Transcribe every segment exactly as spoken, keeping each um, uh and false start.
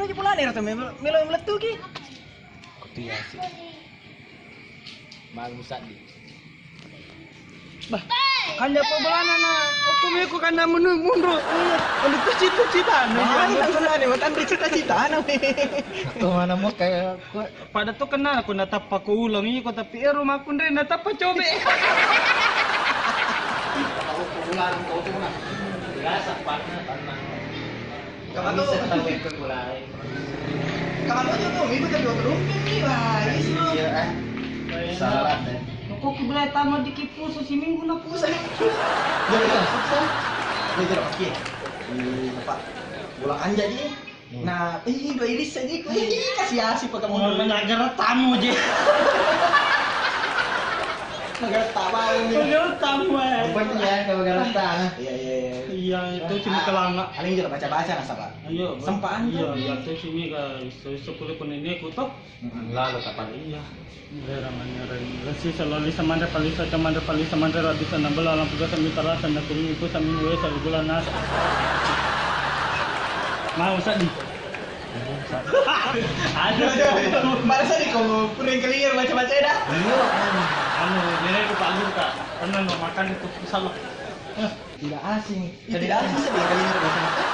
Aja pulana ero to melo, melo melettuki. Kotu yasi. Malu saddi. Bah, kanja pa bolana na. Okko meko kanda menu-, mundur. Iya, melettu cita-cita. Mari tak sana nih, matanre cita-cita na. Kau mana mau kayak aku? Pada tu kenal aku natappa ko uleng iko, tapi ero makkunre natappa cobe. Biasa, Pak. Kamu tuh. Bisa tahu itu mulai. Kamu tuh, tuh, itu tadi waktu rumpin nih, wah, iya sih, Bro. Iya, eh. Salah deh. Kok kibelai tamat di kipusu si minggu na pusa. Jadi kan pusa. Ini tidak pakai. Ini apa? Bola kanja nih. Nah, ih, dua iris aja, ih, kasih asi pakai mundur. Menagara tamu je. Negara tamu ini. Negara tamu, eh. Apa tuh ya, kalau negara tamu? Iya, iya, iya. Iya, itu cuma kelanga. Paling juga baca-baca nasaba. Ayo, sempaan iya, tuh. Iya, itu sini ga iso-iso kulit kunene kuto. Lalo kapal iya. Bismillahirrahmanirrahim. Resi selalu lisa mandre palisa camanre palisa mandre rabisa nambela lampu dosa mita rasa na kuning itu sami wesa gula nasa. Mau sadi. Ada. Baru sadi kau pura kelingar baca-baca dah. Iya. Anu, nenek ku Pak Guru, Kak. Pernah mau makan itu salah. Tidak asing. Ih, tidak asing sih, kali ini bahasa Mesir.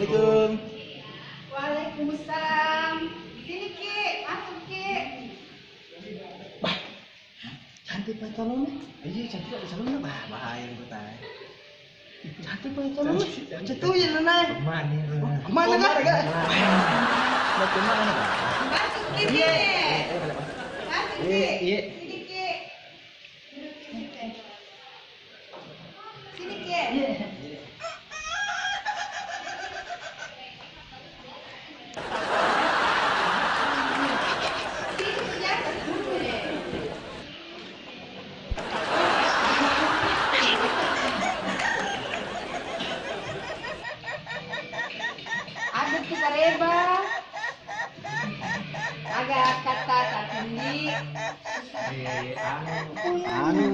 Assalamualaikum. Waalaikumsalam. Sini, Ki. Masuk, Ki. Bah, cantik pakai calonnya. Iya, cantik pakai calonnya. Bah, bahaya nih, Bang. Cantik pakai calonnya. Cantik, cantik. Cantik tuh ya, Nana. Kemana, Nana? Oh, kemana, Kak? Kemana? Mau kemana, Kak? Masuk, Ki. Iya, iya, iya. Masuk, Ki. Iya, iya. Sini, Ki. Duduk di situ. Sini, Ki. Ada tu kareba. Aga kata tak tinggi. Eh, anu, anu,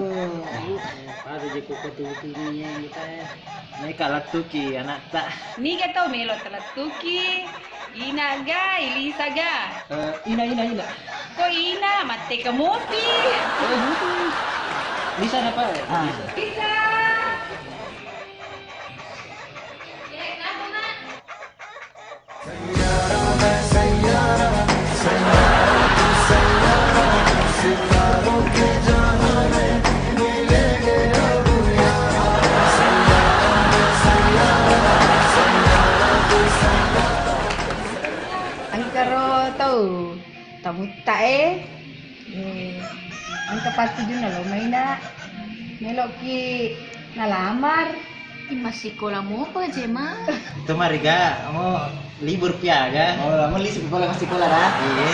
pada je ku ketutunya kita, eh. Ini kalattuki anakta. Niga tau melo talattuki? Ina ga, Ilisa ga? Eh, ina, ina, ina. Ko ina, matte ka mopi. Eh, mopi. Lisa napa? Ah. Lisa. Engkaro tau tamutta e. Eh, engka passujunna lo mai, Nak. Meloki nalamar. Ih, massikola mopa, Jema? Itu mariga, mo libur piaga. Oh, lama li sikola, massikola, dah? Iya.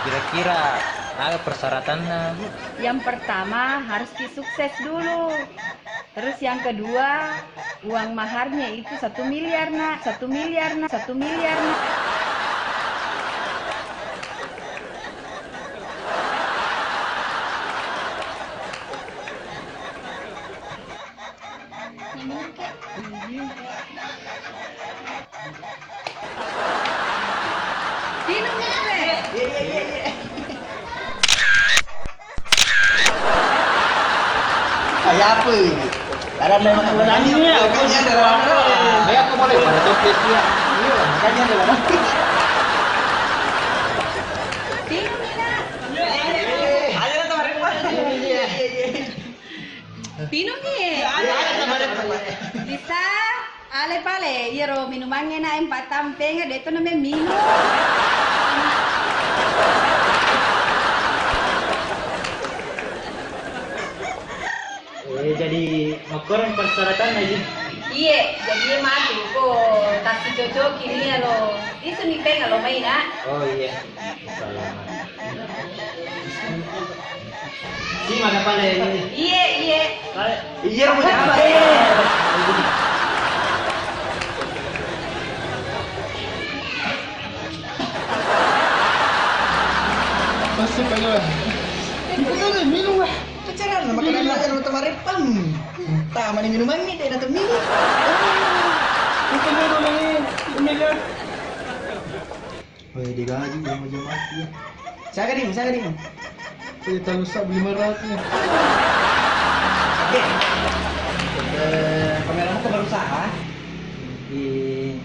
Kira-kira aga persyaratanna, Bu? Yang pertama, harus ki sukses dulu. Terus yang kedua, uang maharnya itu satu miliar, Nak. Satu miliar, Nak. Satu miliar, Nak. Minum, Kak. Minum, Kak. Iya, iya, iya, iya. Kayak apa ini? Ada memang berani. Iya, iya, iya. Kayak apa boleh? Pada toples dia. Iya, makanya ada orang. Iya, iya, iya. Ayo, teman-teman. Iya, iya, iya. Minum nih. Iya, iya, iya, teman-teman. Bisa. Ale pale, iyaro minumangnge na empat tampeng, de' to name minum. Eh, jadi makkorang persyaratan lagi? Iye, jadi iye matu ko tasicocoki ni alo. Isu ni peng alo mai, Nak. Oh, iya. Salah. Si, mana pale ini? Iye, iye. Iya, mau siapa? Masih kayu lah. Minum lah. Pacaran sama kena belajar sama teman Ripang. Tah, mana minuman ini, dek, atau minum? Itu minum ini. Ini dia. Weh, digaji jama-jama, iya. Siaga, Ding? Siaga, Ding? Iya, talu sa beli merah, iya. Oke. Eh, kameramu ke berusaha. Di,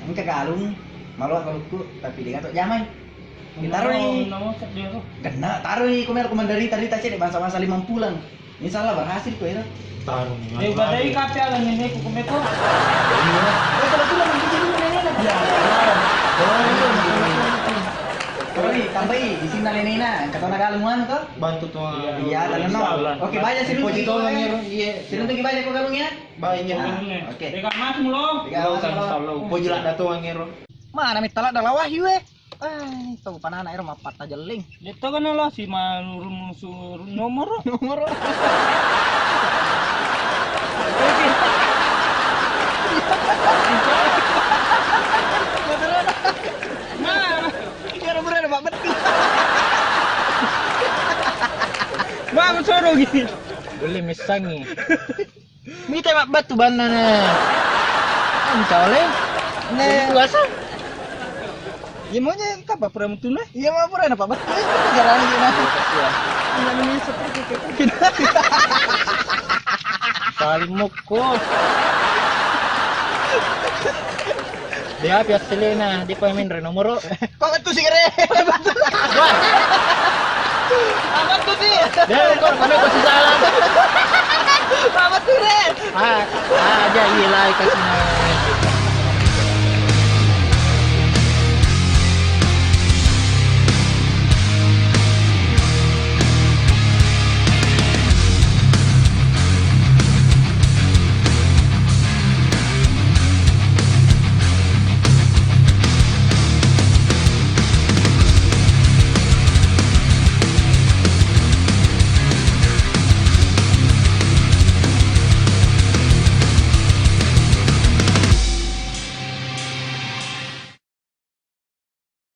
engka galung, malu aku lukku, tapi dia gatok jamai. Kita taruh nih. Nama, nama, dia tuh. Kena, taruh nih, kamera komandari tadi, tadi cek bangsa-bangsa lima pulang. Insya Allah berhasil ko ero. Tarung. Eh, badai kape ala neneku kumeko. Iya. Eh, kebetulan nanti jadi nenekna. Iya. Sorry, tambahi di sini nenekna, engka tona galung anu to? Bantu to. Iya, tenang. Insya Allah. Oke, baja sih. Puji tolong ya, Ro. Iya. Sini tuh baja ko galungnya. Baik, iya. Nah, oke. Deka mas mulo. Deka mas mulo. Puji lah dato angero. Mana mittala dalam wahyu eh. Eh, tau panana ero mappatta jelling. Detto kan lo si manurun musu nomor. Nomor. Mana? Ero berada Pak Betul. Bang suruh gini. Boleh misangi. Mita mabbettu banna ne. Ancole. Ne. Biasa. Iya mau je kapa pura mutu ne? Iya mau pura napa bettu. Jarang je na. Iya, ini seperti itu. Saling mukul. Dia api asli na, dia pemain Reno Moro. Kok itu sih kere? Apa tuh sih? Dia kok kami kasih jalan. Apa tuh re? Ah, ah, aja ilai kasih nama.